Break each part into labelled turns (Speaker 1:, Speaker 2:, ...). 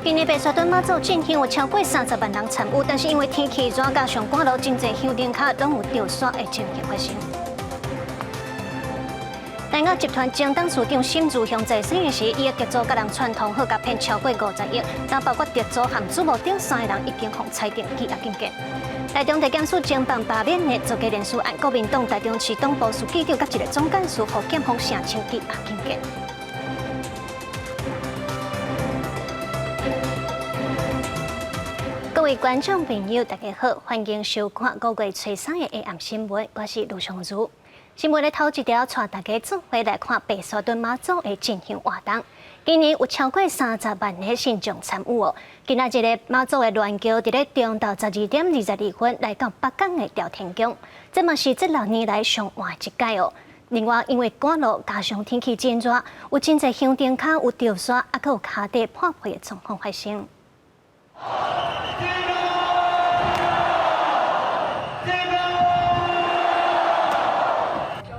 Speaker 1: 今年白沙屯媽祖進香有超過30萬人參與，但是因為天氣熱加上趕路，真濟香燈跤攏有著沙的情形發生。大雅集團前董事長沈如雄在生時，伊的特助共人串通好，共騙超過50億，但包括特助和主謀等三个人已經予裁定羈押禁見。台中地檢署偵辦罷免的造假連署案，國民黨台中市黨部書記長佮一个總幹事，予檢方聲稱羈押禁見。各位觀眾朋友，大家好，歡迎收看5月初三的下暗新聞，我是盧尚如。新聞的頭一條，帶大家做伙來看白沙屯媽祖的進香活動。今年有超過30萬个信眾參與哦。今仔日个媽祖的鸞轎佇咧中晝12點22分來到北港的朝天宮，這嘛是這6年來上晚一屆哦。另外，因為趕路加上天氣真熱，有真濟香燈跤有著沙，抑閣有跤底破皮的狀況發生。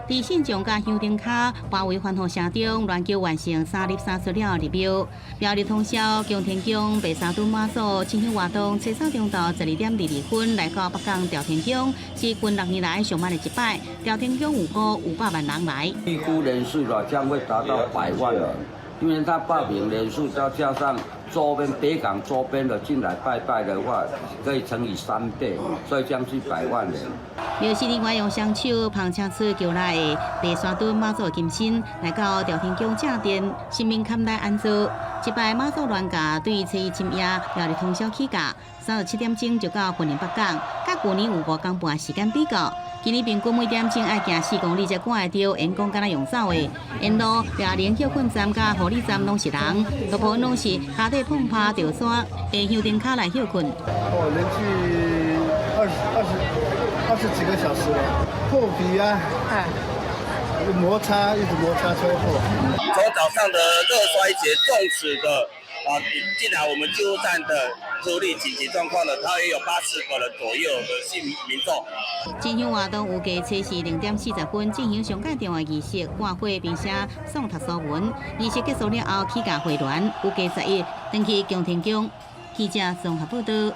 Speaker 2: 佇信眾佮香燈跤包圍歡呼聲中，鸞轎完成三入三出了後入廟。廟日通宵，朝天宮白沙屯媽祖進香活動，初三中晝12點22分來到北港朝天宮，是近6年來上晚的一擺。朝天宮預估500萬人來，
Speaker 3: 預估人數的將會達到百萬人，因為他報名人數再加上周邊北港周邊的進來拜拜的話，可以乘以3倍，所以將近百萬人。
Speaker 2: 廟司另外用雙手捧車出轎內的白沙屯媽祖金身，來到朝天宮正殿，神明龛內安坐。這擺媽祖鸞駕對初一深夜，廟日通宵起駕，37點鐘就到雲林北港，佮舊年有5工半時間比較。今年平均每點鐘愛行4公里才趕會著，緣講敢若用走的。沿路掠龍歇睏站佮護理站攏是人，大部分攏是跤底碰趴著沙，下香燈跤來歇睏。
Speaker 4: 哦，連續20幾個小時了，破皮啊，摩擦一直摩擦車破。
Speaker 5: 從早上的熱衰竭、中暑的啊，進來我們救護站的處理緊急狀況的，他也有80個人左右的信民眾。
Speaker 2: 進香活動預計初四0點40分進行上蓋重要儀式，掛火並寫誦讀書文。儀式結束了後，起駕回鑾，預計11轉去朝天宮。記者綜合報道。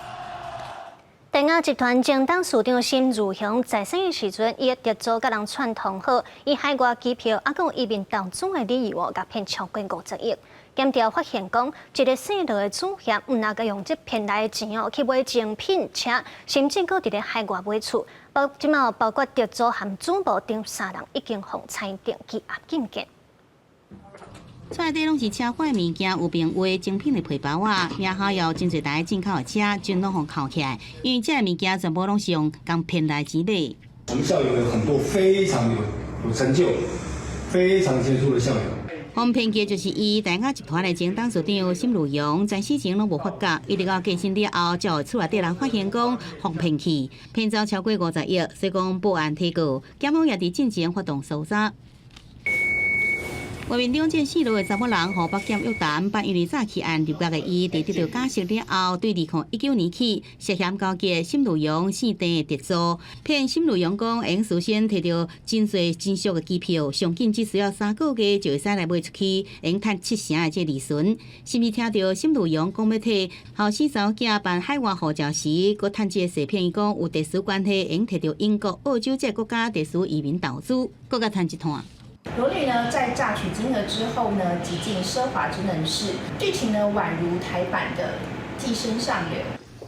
Speaker 1: 大雅集團前董事長沈如雄在生的時陣，伊的特助共人串通好，以海外機票抑閣有移民投資的理由哦，共騙超過50億。檢調發現講，一个姓羅的主嫌，毋但共用這騙來的錢哦，去買精品車，甚至閣佇咧海外買厝。這馬包括特助和主謀等三人已經予裁定羈押禁見。
Speaker 2: 厝內底攏是奢華物件，有名畫精品的皮包仔，也還有真濟台進口的車，全攏予扣起來。因為這个物件全部攏是用共騙來錢買。
Speaker 6: 我們校友有很多非常有成就、非常傑出的校友。
Speaker 2: 予騙去就是伊大雅集團的前董事長沈如榮，在死前攏無發覺，一直到過身了後，才予厝內底人發現講予騙去，騙走超過50億，所以講報案提告，檢方也佇進前發動搜查。畫面中這姓羅的查某人，予北檢約談，辦因為早起案入獄的伊，佇得到假釋了後，對2019年起涉嫌勾結沈如榮姓鄭的特助，騙沈如榮講會用事先提著真濟真俗的機票，上緊只需要3個月就會使來賣出去，會用趁7成的這利潤。甚至聽著沈如榮講欲替後生查某囝辦海外護照時，閣趁這個詐騙伊講有特殊關係，會用提著英國、澳洲這个國家特殊移民投資，閣共趁一攤。
Speaker 7: 羅女呢，在詐取金額之後呢，極盡奢華之能事，劇情呢宛如台版的《寄生上流》。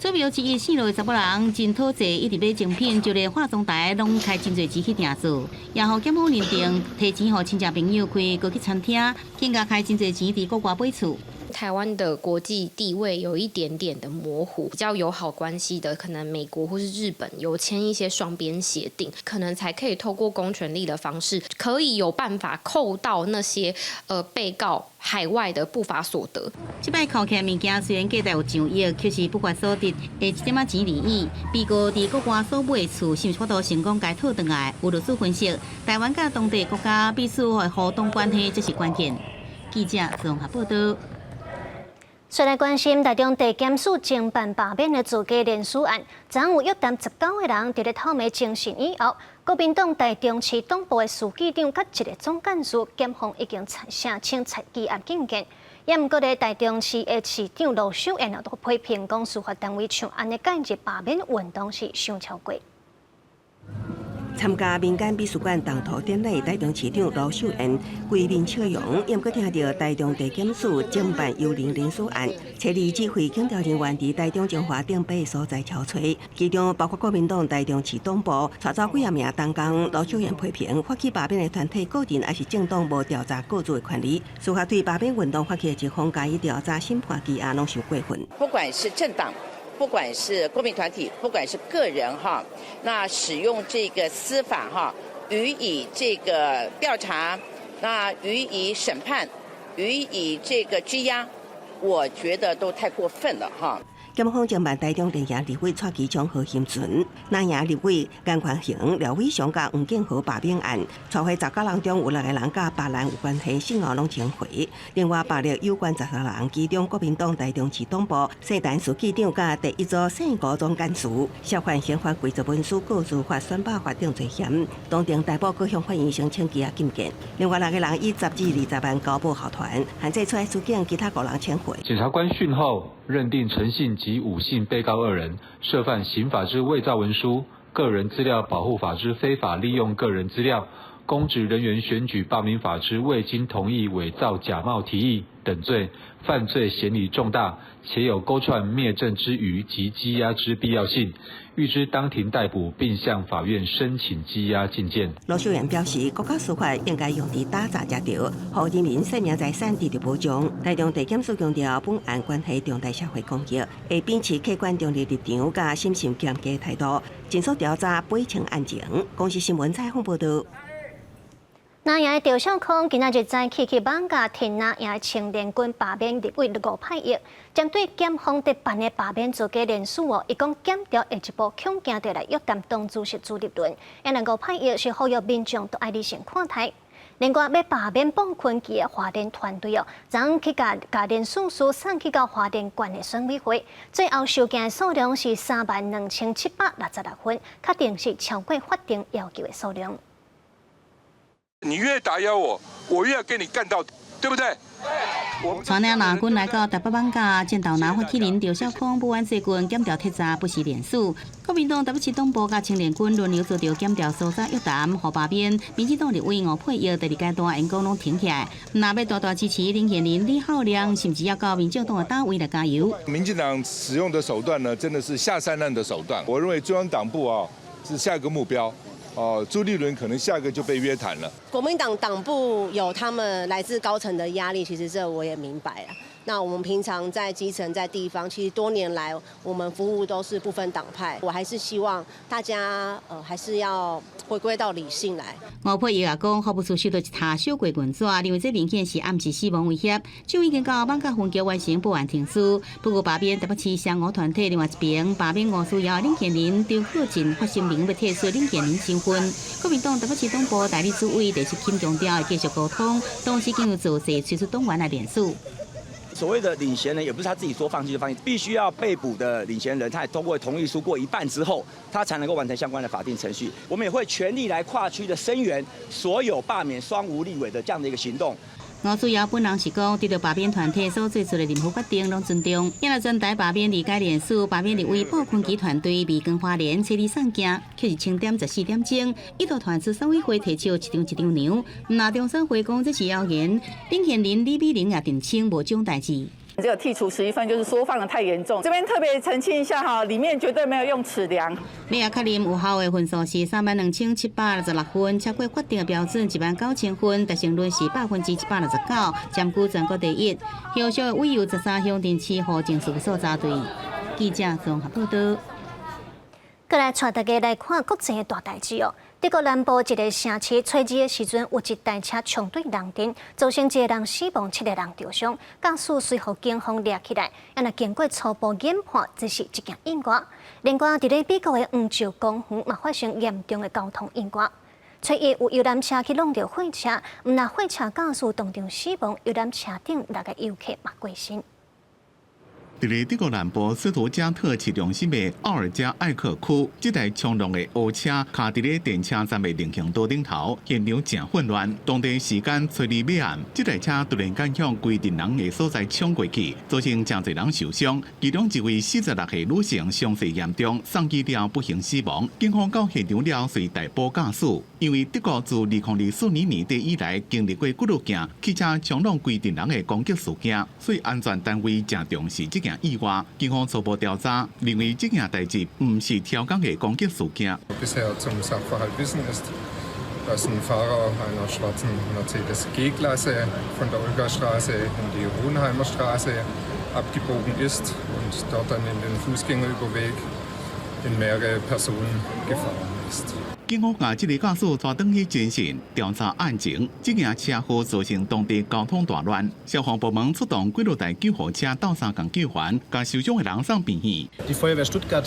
Speaker 2: 主謀之一姓羅的查某人真討債，一直買精品，就連化妝台攏開真濟錢去訂做，也予檢方認定提錢予親戚朋友開高級餐廳，更加開真濟錢佇國外買厝。
Speaker 8: 台灣的國際地位有一點點的模糊，比較友好關係的，可能美國或是日本有簽一些雙邊協定，可能才可以透過公權力的方式，可以有辦法扣到那些被告海外的不法所得。
Speaker 2: 這擺扣起來物件雖然價值有上億，卻是不法所得，會一點仔錢而已。被告佇國外所買的厝，是毋是法度成功共討轉來？有律師分析，台灣佮當地國家彼此的互動關係，這是關鍵。記者綜合報道。
Speaker 1: 再來關心台中地檢署偵辦罷免的造假連署案，昨昏有約談19個人，佇咧透暝偵訊以後，國民黨台中市黨部的書記長佮一个總幹事，檢方已經聲稱羈押禁見。也毋過咧，台中市的市長盧秀燕都批評講，司法單位像按呢介入罷免運動是傷超過。
Speaker 9: 參加民間美術館動塗典禮，台中市長盧秀燕規面笑容，猶閣聽著台中地檢署偵辦幽靈連署案，初二指揮檢調人員佇台中中華頂爬所在敲揣，其中包括國民黨台中市黨部，帶走幾仔名同工。盧秀燕批評發起罷免的團體個人抑是政黨無調查告訴的權利，司法對罷免運動發起的一方加以調查審判羈押，攏傷過分。
Speaker 10: 不管是政黨，不管是公民團體，不管是個人哈，那使用這個司法哈予以這個調查，那予以審判，予以這個羈押，我覺得都太過分了哈。
Speaker 9: 檢方偵辦台中連營立委蔡其昌、何欣純、南營立委顏寬恆、廖偉雄佮黃健和罷免案，帶回19人中有六個人佮罷案有關係，訊後攏請回。另外，罷了有關13人，其中國民黨台中市黨部謝丹書記長佮第一組姓郭總幹事，涉犯憲法規則文書告知法、選罷法等罪嫌，當庭逮捕，閣向法院申請羈押禁見。另外六個人以10至20萬交保候傳，限制出來出境，其他五人請回。
Speaker 11: 檢察官訊後認定陳姓及伍姓被告二人涉犯刑法之偽造文書、個人資料保護法之非法利用個人資料、公職人員選舉罷免法之未經同意偽造假冒提議等罪，犯罪嫌疑重大，且有勾串滅證之虞及羈押之必要性，諭知當庭逮捕，並向法院申請羈押禁見。
Speaker 9: 盧秀燕表示，國家司法應該用佇打詐才對，予人民生命財產得著保障。台中地檢署強調，本案關係重大社會公益，會秉持客觀中立立場，佮審慎嚴格態度，盡速調查厘清案情。公視新聞採訪報導。
Speaker 1: 南營的趙少康今仔日早起去艋舺挺南營青年軍罷免立委吳霈玉，針對檢方佇辦的罷免造假連署哦，伊講檢調會一步強行地來約談黨主席朱立倫，因為吳霈玉是呼籲民眾都愛理性看待。另外，欲罷免布坤基的花蓮團隊哦，昨昏去共共連署書送去到花蓮縣的選委會，最後收件的數量是32,766份，確定是超過法定要求的數量。
Speaker 12: 你越打壓我，我越要跟你幹到底，對不對？
Speaker 2: 帶領藍軍來到台北艋舺，戰鬥藍發起人趙少康不管最近檢調鐵閘不實連署，國民黨台北市黨部佮青年軍輪流遭著檢調搜查約談予罷免，民進黨立委吳霈玉第二階段演講攏停起來，若欲大大支持領銜人李浩亮，甚至要到民進黨的單位來加油。
Speaker 12: 民進黨使用的手段呢，真的是下三濫的手段。我認為中央黨部啊是下一個目標。哦，朱立倫可能下個就被約談了。
Speaker 13: 國民黨黨部有他們來自高層的壓力，其實這我也明白啊。那我們平常在基層、在地方，其實多年來我們服務都是不分黨派。我還是希望大家，還是要回歸到理性來。
Speaker 2: 吳霈玉也講，服務處收到一沓小過文紙，認為這明顯是暗示死亡威脅，就已經到艋舺分局完成報案程序。不過，罷免台北市雙吳團體另外一邊罷免吳思瑤領銜人張浩進發聲明欲退出領銜人身份。國民黨台北市黨部代理主委陳時欽強調會繼續溝通，同時經由造勢催促黨員來連署。
Speaker 14: 所謂的領銜人，也不是他自己說放棄就放棄，必須要被捕的領銜人，他也通過同意書過一半之後，他才能夠完成相關的法定程序。我們也會全力來跨區的聲援所有罷免雙吳立委的這樣的一個行動。
Speaker 2: 吳思瑤本人是講，得著罷免團體所做出的任何決定，攏尊重。也若全台罷免二階連署，罷免立委布坤基團隊未光花蓮初二送件，卻是清點14點鐘，一度傳出選委會提出一張一張娘，毋若中選會講這是謠言，領銜人李美玲也澄清無這種代誌。
Speaker 15: 只有剔除11份，就是縮放得太嚴重。這邊特別澄清一下哈，裡面絕對沒有用尺量。
Speaker 2: 尾仔確認有效的份數是32,766份，超過法定的標準19,000份，達成率是169%，佔據全國第一。後續的委由13鄉鎮市戶政事務所查對。記者綜合報道。
Speaker 1: 閣來帶大家來看國際的大代誌哦。德國南部一个城市，初二的時陣，有一台車衝對人陣，造成一个人死亡，七个人受傷。駕駛隨予警方掠起來，啊若經過初步研判，這是一件意外。另外，佇咧美國的黃石公園嘛發生嚴重的交通意外。初一有遊覽車去挵著貨車，毋但貨車駕駛當場死亡，遊覽車頂六个遊客嘛過身。
Speaker 16: 佇咧德國南部斯圖加特市中心的奧爾加艾克區，這台衝浪的烏車卡佇咧電車站的人行道頂頭，現場誠混亂。當地時間初二晚暗，這台車突然間向規陣人的所在衝過去，造成誠濟人受傷。其中一位46歲女性傷勢嚴重，送醫了不幸死亡。警方到現場了隨逮捕駕駛，因為德國自2024年年底以來經歷過幾落件汽車衝撞規陣人的攻擊事件，所以安全單位誠重視這件意外。警方初步調查，認為這件代誌毋是超工的攻擊事件。
Speaker 17: Bisher zum Sachverhalt wissen ist, dass ein Fahrer einer schwarzen Mercedes G-Klasse von der Olgastraße in die Ronheimer Straße abgebogen ist und dort dann in den Fußgängerüberweg in mehrere Personen gefahren ist.
Speaker 16: 警方共這个駕駛帶轉去偵訊調查案情，這件車禍造成當地交通大亂，消防部門出動幾落台救護車鬥相共救援，共受傷的人送病院。
Speaker 18: Die Feuerwehr Stuttgart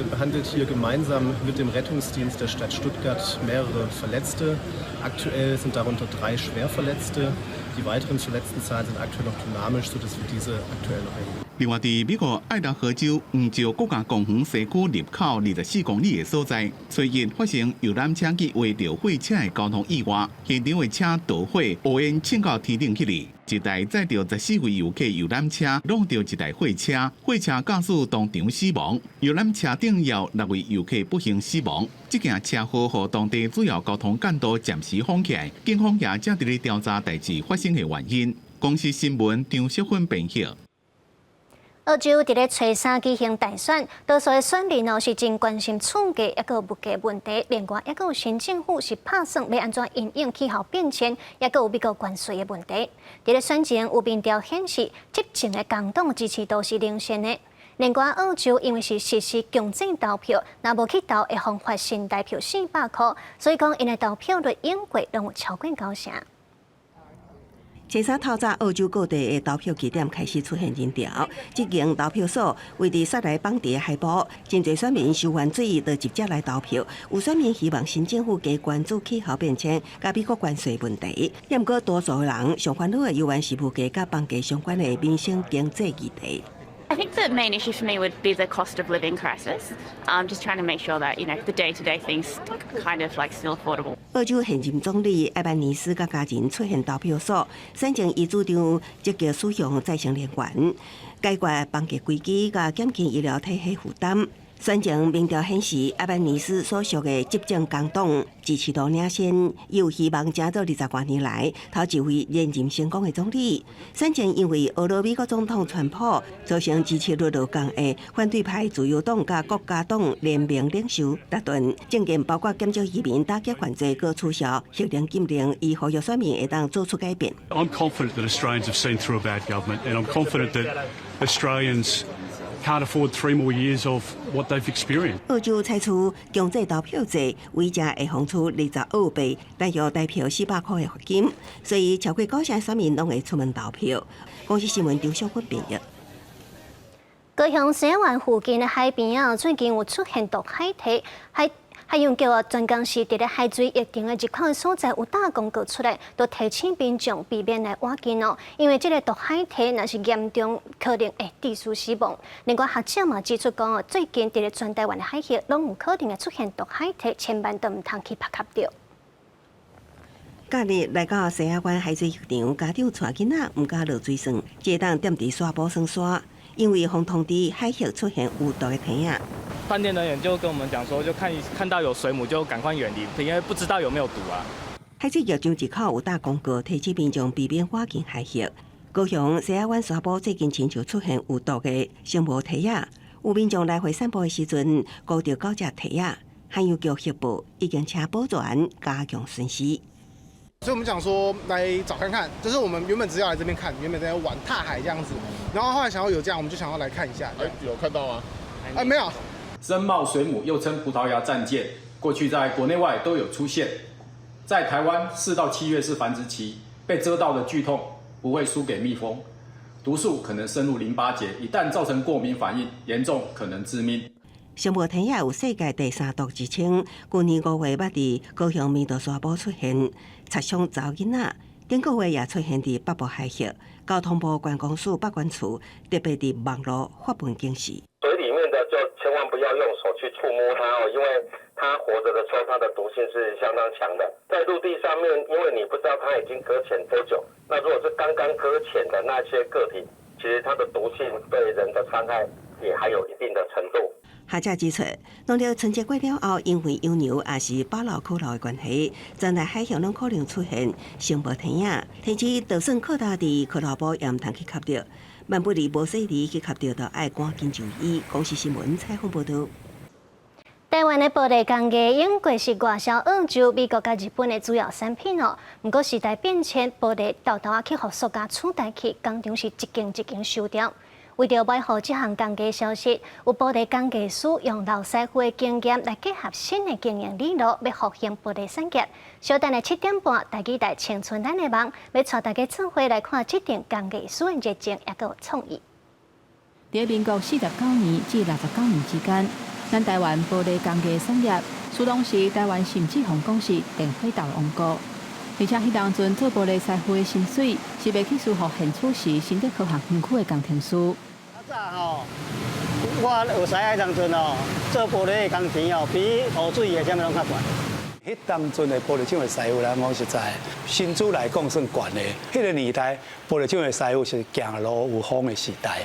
Speaker 18: behandelt hier gemeinsam mit dem Rettungsdienst der Stadt Stuttgart mehrere Verletzte. Aktuell sind darunter drei Schwerverletzte. Die weiteren Verletztenzahlen sind aktuell noch dynamisch, sodass wir diese aktuell noch erheben.
Speaker 16: 另外，佇美國愛達荷州黃石國家公園西區入口24公里的所在，初一發生遊覽車去畫著貨車的交通意外，現場的車著火，烏煙衝到天頂去哩。一台載著14位遊客遊覽車挵著一台貨車，貨車駕駛當場死亡，遊覽車頂有六位遊客不幸死亡。這件車禍予當地主要交通幹道暫時封起來，警方也正佇咧調查代誌發生的原因。公視新聞張淑芬編譯。
Speaker 1: 澳洲佇咧初三舉行大選，多數的選民哦是真關心厝價抑閣物價問題。另外，抑閣有新政府是拍算欲按怎因應氣候變遷，抑閣有美國關稅的問題。佇咧選前有民調顯示，執政的工黨支持度是領先的。另外，澳洲因為是實施強制投票，若無去投會予罰新台票400箍，所以講𪜶的投票率永過攏有超過九成。
Speaker 9: 初三透早，澳洲各地的投票據點開始出現人潮。這間投票所位佇雪萊邦迪海部，真濟選民收完水就直接來投票。有選民希望新政府加關注氣候變遷、佮美國關稅問題。毋過多數人上煩惱的猶原是物價佮房價相關的民生經濟議題。
Speaker 19: I think the main issue for me would be the cost of living crisis. Just trying to make sure that the day-to-day things kind of like still affordable.
Speaker 9: 澳洲現任總理艾班尼斯佮家人出現投票所，選前伊主張積極使用再生能源，解決房價危機，佮減輕醫療體系負擔。選前民調顯示，艾班尼斯所屬的執政工黨支持度領先，有希望成做20多年來頭一位連任成功的總理。選前因為呵咾美國總統川普造成支持率落降的反對派自由黨佮國家黨聯盟領袖達頓，政見包括減少移民、打擊犯罪、閣取消黑人禁令，伊呼籲選民會當做出改變。
Speaker 20: I'm confident that Australians have seen through a bad government, and I'm confident that Australians can't afford 3 more years of what they've experienced.
Speaker 9: 澳洲採取強制投票制，違者會予處20澳幣，大約台票400箍的罰金，所以超過九成選民攏會出門投票。公視新聞張小芬編譯。
Speaker 1: 高雄西灣附近的海邊啊，最近有出現毒海蹄，海海洋局啊，專工是佇咧海水浴場的入口所在有打廣告出來，都提醒民眾避免來倚近哦。因為這个毒海蹄若是嚴重，可能會致使死亡。另外學者嘛指出講哦，最近佇咧全台灣的海域，攏有可能會出現毒海蹄，千萬都毋通去拍磕著。
Speaker 9: 假日來到西仔灣海水浴場，家長帶囡仔毋敢落水耍，只會當踮佇沙埔耍沙，因為予通知海域出現有毒的蹄仔。
Speaker 21: 飯店人員就跟我們講說，就看看到有水母就趕快遠離，因為不知道有沒有毒啊。
Speaker 9: 海水浴場入口有打廣告，提醒民眾避免倚近海域。高雄西仔灣沙埔最近親像出現有毒的生物蹄仔，有民眾來回散步的時陣，勾著九隻蹄仔，海洋局核報已經請保全加強巡視。
Speaker 22: 所以我們想說來找看看，就是我們原本只要來這邊看，原本在玩踏海這樣子，然後後來想要有這樣，我們就想要來看一下。
Speaker 23: 哎，有看到嗎？
Speaker 22: 哎，沒有。
Speaker 24: 針帽水母又稱葡萄牙戰艦，過去在國內外都有出現。在台灣4到7月是繁殖期，被蟄到的劇痛不會輸給蜜蜂，毒素可能深入淋巴結，一旦造成過敏反應，嚴重可能致命。
Speaker 9: 生物蹄仔有世界第三毒之稱，舊年5月捌佇高雄明道沙埔出現，插傷查某囡仔，頂個月也出現佇北部海峽，交通部觀光署北管處特別佇網路發文警示。
Speaker 3: 水裡面的就千萬不要用手去觸摸它哦，因為它活着的時候，它的毒性是相當強的。在陸地上面，因為你不知道它已經擱淺多久，那如果是剛剛擱淺的那些個體，其實它的毒性對人的傷害也還有一定的程度。
Speaker 9: 學者指出，農曆春節過了後，因為養牛抑是保留可留的關係，全台海峽攏可能出現生物天影。提醒就算靠搭佇可樂埔也毋通去磕著，萬不利無細膩去磕著，就愛趕緊就醫。公視新聞採訪報導。
Speaker 1: 台灣的玻璃工藝永過是外銷澳洲、美國佮日本的主要產品哦。毋過時代變遷，玻璃沓沓仔去予塑膠取代去，工廠是一間一間收掉。為著袂予這項工藝消失，有玻璃工藝師用老師傅的經驗來結合新的經營理路，欲復興玻璃產業。小等下7點半，台語台青春咱的夢，欲帶大家做伙來看這陣工藝師的熱情，抑閣有創意。
Speaker 4: 佇民國49年至69年之間，咱台灣玻璃工藝產業，屬當時台灣甚至予人講是電火豆王國。而且彼當陣做玻璃師傅的薪水是袂去輸予現此時新竹科學園區的工程師。
Speaker 5: 較早吼，我學師仔當陣哦，做玻璃的工錢哦，比塗水的啥物攏較懸。
Speaker 6: 彼當陣的玻璃廠的師傅來講，實在薪資來講算懸的。彼個年代，玻璃廠的師傅是行路有風的時代。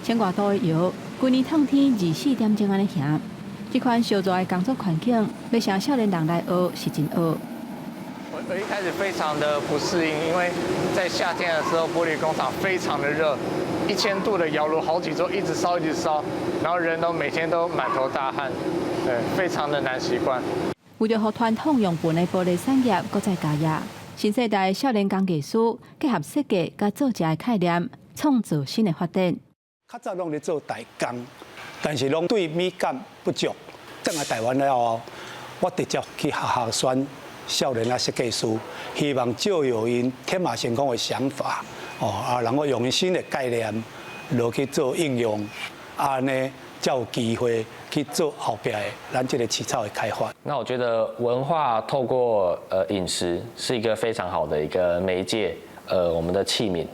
Speaker 4: 千外度的窯，規年燙天24點鐘按呢行。這款燒熱的工作環境，欲請少年人來學是真學。
Speaker 23: 我一開始非常的不適應，因為在夏天的時候，玻璃工廠非常的熱，1000度的窯爐好幾座一直燒一直燒，然後人都每天都滿頭大汗，對，非常的難習慣。
Speaker 4: 為著予傳統用盤的玻璃產業閣再加熱，新世代少年工藝師結合設計佮做食的概念，創造新的發展。
Speaker 6: 較早攏咧做代工，但是攏對美感不足。轉來台灣了後，我直接去學校選少年仔設計師，希望借由𪜶天馬行空的想法，哦啊，然後用新的概念落去做應用，按呢才有機會去做後壁的咱這個市場的開發。
Speaker 25: 那我覺得文化透過飲食是一個非常好的一個媒介，我們的器皿、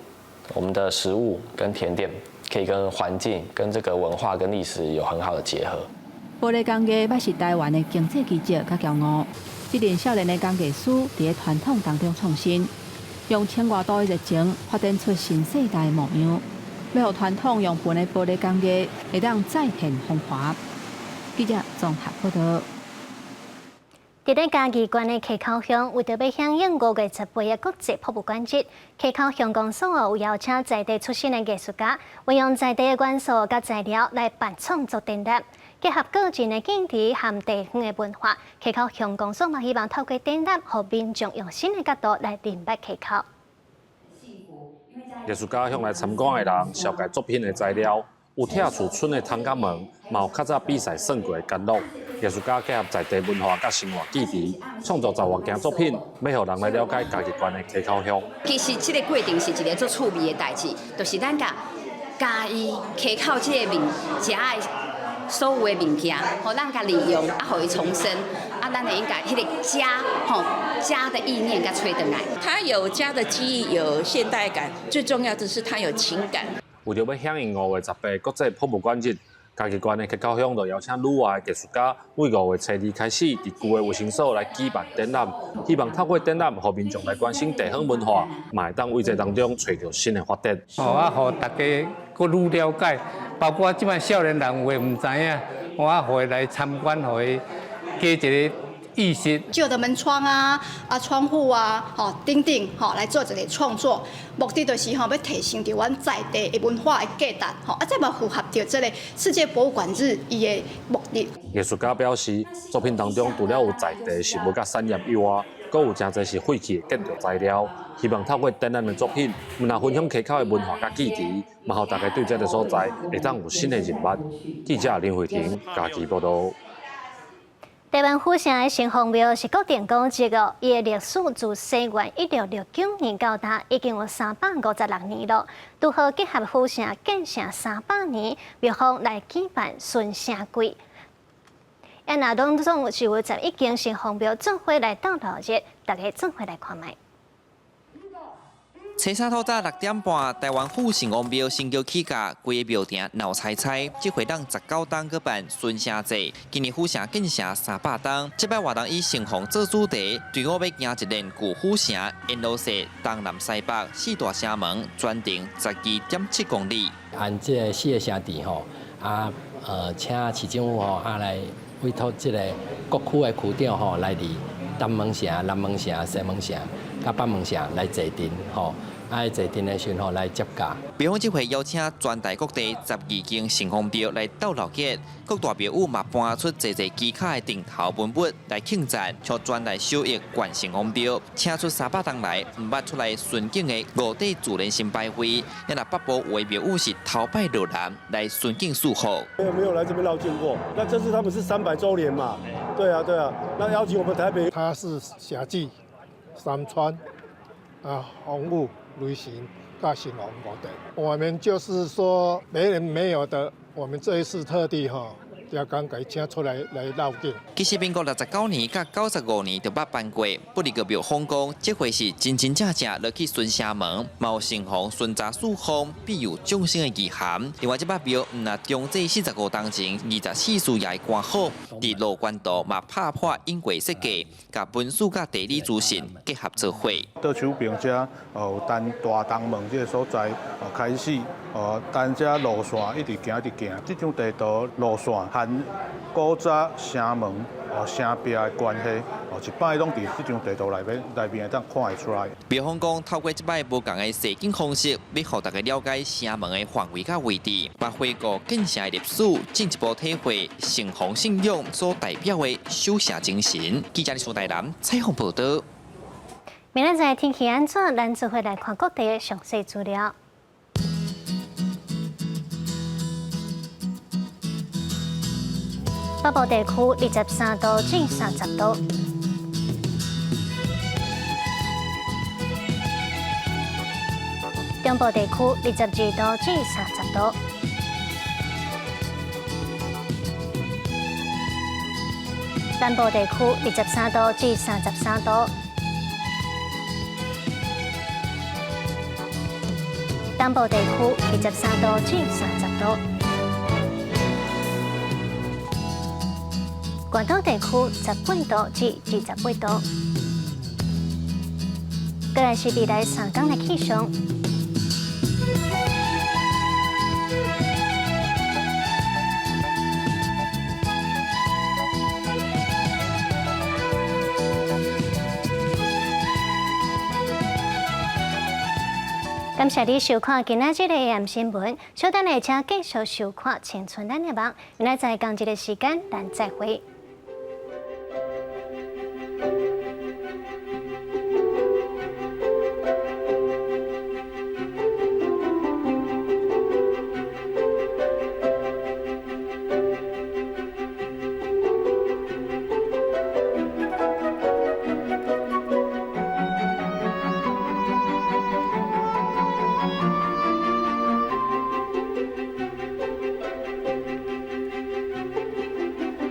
Speaker 25: 我們的食物跟甜點，可以跟環境、跟這個文化跟歷史有很好的結合。
Speaker 4: 玻璃工藝捌是台灣的經濟奇蹟佮驕傲。這陣少年的工藝師佇傳統當中創新，用千外度的熱情發展出新世代的模樣，欲予傳統用盤的玻璃工藝會當再現風華。記者綜合報導。
Speaker 1: 佇咧嘉義縣的溪口鄉，為著欲響應5月18的國際博物館日，溪口鄉公所有邀請在地出身的藝術家，運用在地的元素佮材料來辦創作展覽，結合個人的見地和地方的文化。溪口鄉公所嘛希望透過展覽，予民眾用新的角度來認識溪口。
Speaker 26: 藝術家向來參觀的人紹介作品的材料，有拆厝村的窗仔門，嘛有較早比賽算過的干樂。藝術家結合在地文化佮生活記憶，創作10外件作品，欲予人來了解嘉義縣的溪口鄉。
Speaker 27: 其實這個過程是一个足趣味的代誌，就是咱共嘉義溪口這个物食的所有的物件，予咱共利用，啊，予伊重生，啊，咱會用共彼个家，吼家的意念共揣轉來。
Speaker 10: 它有家的記憶，有現代感，最重要的是它有情感。
Speaker 26: 為著欲響應5月18國際博物館日，嘉義縣的溪口鄉就邀請旅外的藝術家，對5月初2開始，佇舊的衛生所來舉辦展覽，希望透過展覽，予民眾來關心地方文化，嘛會當為這當中揣著新的發展。
Speaker 28: 哦，啊，予大家閣愈了解，包括這擺少年人有的毋知影，我啊，予伊來參觀，予伊加一個意識。
Speaker 29: 舊的門窗啊、啊窗戶啊、吼等等，吼來做一個創作，目的就是吼欲提升著阮在地的文化的價值，吼啊，這嘛符合著這个世界博物館日伊的目的。
Speaker 26: 藝術家表示，作品當中除了有在地食物佮產業以外，閣有誠濟是廢棄的建築材料，希望透過展覽的作品，毋但分享溪口的文化佮記憶，嘛予大家對這个所在會當有新的認識。記者林慧婷嘉義報導。
Speaker 1: 台灣府城的城隍廟是國定古蹟哦，伊的歷史自西元1669年到今，已經有356年了。拄好結合府城建城300年，廟方來舉辦巡城季。啊，若攏總是有11間城隍廟做伙來鬥鬧熱，大家做伙來看覓。
Speaker 2: 初三透早6點半，台灣府城隍廟神轎起駕，規个廟埕鬧猜猜。這回當19冬舉辦巡城祭，今年府城建城300冬。這擺活動以城隍做主題，隊伍欲行一輪舊府城，沿路踅東南西北四大城門，全程12.7公里。
Speaker 7: 按這个四个城鎮吼，啊，請市政府吼啊來委託這个各區的區長吼來佇東門城、南門城、西門城、佮北門城來坐鎮吼。啊，坐陣的時吼來接駕。
Speaker 2: 廟方這回邀請全台各地12間城隍廟來鬥鬧熱，各大廟宇嘛搬出濟濟機卡的頂頭文物來慶讚，像全台首邑縣城隍廟，請出300冬來毋捌出來巡境的五帝自然神牌位，咱若北部有的廟宇是頭擺落南來巡境祝福。
Speaker 8: 沒有來這邊繞境過，那這次他們是300週年嘛？對啊對啊，那邀請我們台北，
Speaker 11: 他是霞祭、三川啊、紅霧。雷神、佮城隍五帝，我們就是說別人沒有的，我們這一次特地哈，要剛給請出來來繞境。
Speaker 2: 其實民國69年佮95年就捌辦過，不離個廟方講，這回是真真正正落去巡城門，嘛有城隍巡查四方，庇佑眾生的意涵。另外，這擺廟毋若中正45冬前24歲夜關好，佇羅關道嘛拍破隱軌設計，共文史佮地理資訊結合做伙。
Speaker 12: 倒手邊遮，有單大東門這个所在，開始，單這路線一直行一直行，這張地圖路線和古早城門、城壁的關係，一擺攏佇這張地圖內面會當看會出來。
Speaker 2: 廟方講，透過這擺無仝的實景方式，欲予大家了解城門的範圍佮位置，嘛回顧建城的歷史，進一步體會城隍信仰所代表的守城精神。記者李台南採訪報導。
Speaker 1: 明仔載天氣按怎？咱做伙來看各地的詳細資料。北部地區23度至30度，中部地區22度至30度，南部地區23度至33度，東部地區23度至30度。關東地區18度至28度，過來是未來3天的氣象。感謝你收看今仔日的 AM 新聞，稍等下請繼續收看《青春咱的夢》。明仔載仝一个時間，咱再會。